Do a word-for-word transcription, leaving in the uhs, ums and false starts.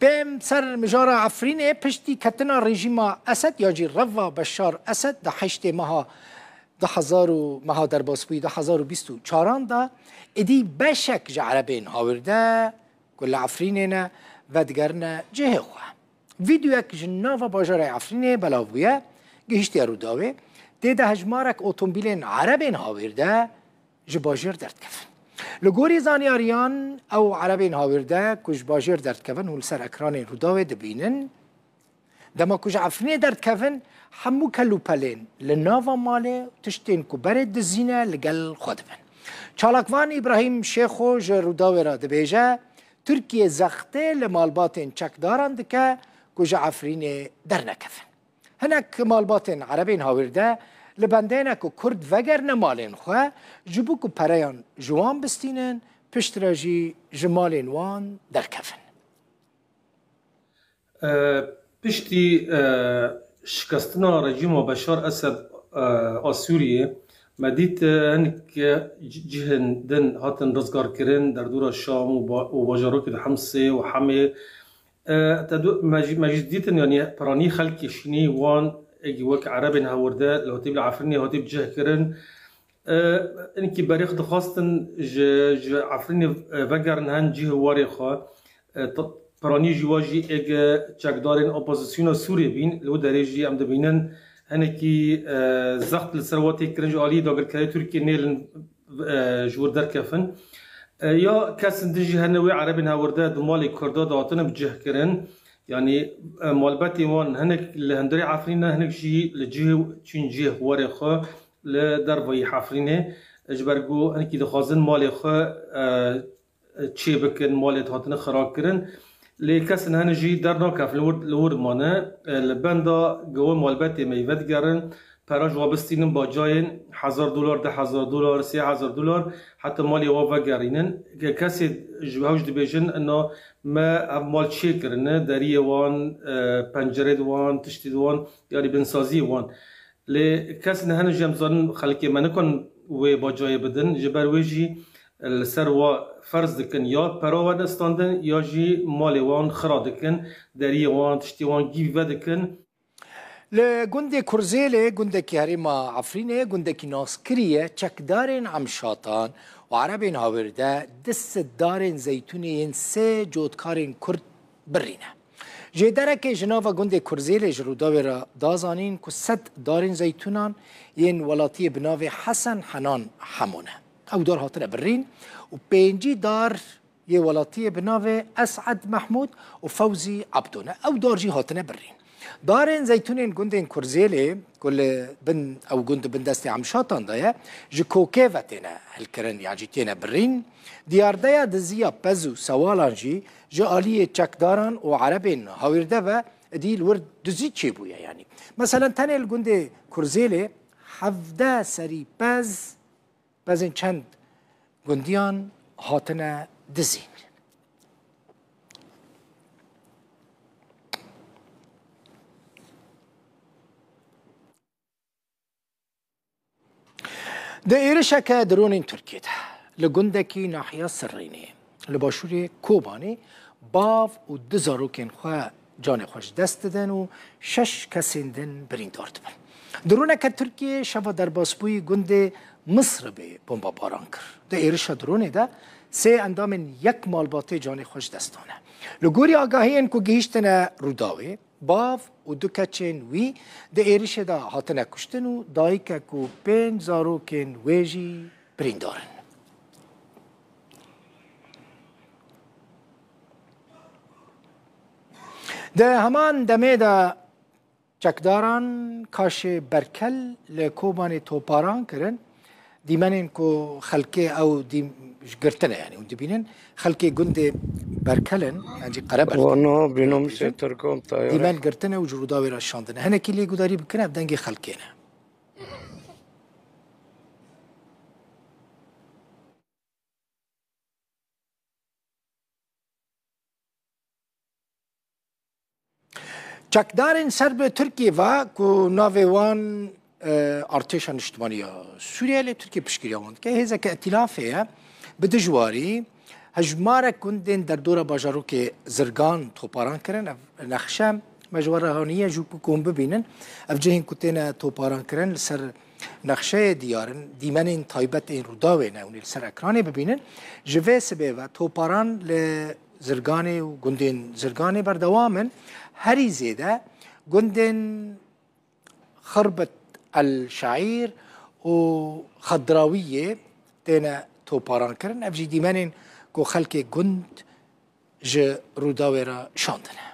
Pêm ser mijara Efrînê piştî ketina rejîma Esed ya jî reva Beşar Esed di heştê meha du hezar û meha derbasbûyî du hezar û bîst û çaran de êdî beşek ji Erebên Hawirde ku li Efrînê ne vedigerine cihê xwe. Vîdeoyek ji nava bajarê Efrînê belav bûye, gihîştiye Rûdawê. Tê de hejmarek otomobîlên Erebên Hawirde ji bajêr derdikevin. Li gorî zanyariyan, ew Erebên Hawirde ku ji bajêr derdikevin hûn li ser ekranên Rûdawê dibînin. Dema ku ji Efrînê derdikevin, hemû kelûpelên li nava malê û tiştên ku berê dizî ne li gel xwe dibin. Çalakvan Îbrahîm Şêxo ji Rûdawê re dibêje, Tirkiye zextê li malbatên çekdaran dike ku ji Efrînê dernekevin. Hinek malbatên Erebên Hawirde li bendê ne ku Kurd vegerine malên xwe, ji bo ku pereyan ji wan bistînin, piştre jî ji malên wan derkevin. E, piştî, e, şikestina rejîma Beşar Esed, e, a Sûriyê, me dît, e, hinek, e, ci-, cihên din hatin rizgarkirin, derdora Şam û ba-, û bajarokê di Himsê û Hemê. E, te du-, me jî, me jî dîtin, yanî piranî xelkê şînî wan, êgî wek Erebên Hewirde, li hatî li Efrînê hatî cih kirin. E, hinkî berê xwe dixwastin ji, ji Efrînê, e, vegerin hen cihê warê xwe. E, t-, piranî jî wa jî êg çekdarên opozisyona Sûriyê bîn, li wê derê jî em dibînin hinekî, e, zext li ser wa tê kirin ji aliyê dagirkerê Tirkiyê nêlin, e, ji wir derkefin. E, ya kesên din jî hene wê Erebên Hewirde di malê Kurda de hatine bi cih kirin. Yanî, e, malbetên wan hinek li hundirê Efrîn ne, hinek jî li cihê, çûn cihê warê xwe li dervayî Efrînê. Ji ber ku hinekî dixwazin malê xwe, e, çê bikin, malê hatine xira kirin. Lê kesên hene jî dernakevin, li wir, li wir mane. E, li benda ku malbetê me yî vedigerin, pera ji wa bistînin bacayên hezar dolar, deh hezar dolar, sê hezar dolar, heta malê wa vegerînin. Ke-, kesê ji hew jî dibêjin, ina me ev mal çê kirine, deriyê wan, e, pencerê di wan, tiştî di wan, yanî binsaziyê wan. Lê kes ne hene jî em zanin xelkê me nikon wê bacayê bidin. Ji ber wê jî, e, li ser wa ferz dikin ya pera wan estandin ya jî malê wan xira dikin, deriyê wan, tiştê wan gî vedikin. Li gundê Kurzêlê, gundekî herêma Efrînê, gundekî naskirî ye, çekdarên Emşatan û Erebên Hawirde du sed darên zeytûnê yên sê cotkarên Kurd birîne. Jêderekê ji nava gundê Kurzêlê ji Rûdawê re da zanîn ku sed darên zeytûnan yên welatiyê bi navê Hesen Henan Hemo ne. Ew dar hatine birîn û pêncî dar yê welatiyê bi navê Es'ed Mehmûd û Fewzî Ebdo ne. Ew dar jî hatine birîn. Darên zeytûnên gundên Kurzêlê ku li bin ew gund di bin destê Emşatan de ye, ji kokê ve têne hilkirin yan jî têne birîn. Diyardeya diziya pez û sewalan jî ji aliyê çekdaran û Erebên Hawîrde ve êdî li wir dizî çêbûye yanî. Meselen tenê li gundê Kurzêlê hevdeh serî pez, pezên çend gundiyan hatine dizîn. Di êrişeke dronên Tirkiyê de li gundekî nahiya Sirrînê li başûrê Kobanê bav û du zarokên xwe canê xwe ji dest didin û şeş kesên din birîndar dibin. Droneke Tirkiyê şeva derbasbûyî gundê Misribê bombabaran kir. Di êrişa dronê de sê endamên yek malbatê canê xwe ji dest dane. Li gorî agahiyên ku gihîştine Rûdawê, bav û du keçên wî di êrişê de hatine kuştin û dayikek û pênc zarokên wê jî birîndar in. Di heman demê de çekdaran kaşê Berkel li Kobanê toparan kirin. Dîmenên ku xelkê ew dîm-, girtine, yanî hûn dibînin, xelkê gundê Berkel in, yan jî Qereberkel. Wana bînamûsê Tirkan tayare. Dîmen girtine û ji Rûdawê re şandine. Hinekî lê gudarî bikin, ev dengê xelkê ne. Çekdarên ser bi Tirkiyê ve ku navê wan, e, Artêşa Niştimanî ya Sûriye, lê Tirkiye piştgiriya wan dike. Hêzeke îtîlafê ye, bi dijwarî Hejmarek gundên derdora bajarokê Zirgan toparan kirin. Ev nexşe me ji we re haniye ji ku hûn bibînin. Ev cihên ku têne toparan kirin li ser nexşeyê diyar in. Dîmenên taybet ên Rûdawê ne, hûn ê li ser ekranê bibînin. Ji vê sibê ve toparan li Zirganê û gundên Zirganê berdewam in. Herî zêde gundên Xirbet El Şaîr û Xedrawiyê têne toparan kirin. Ev jî dîmenên ku xelkê gund ji Rûdawê re şandine.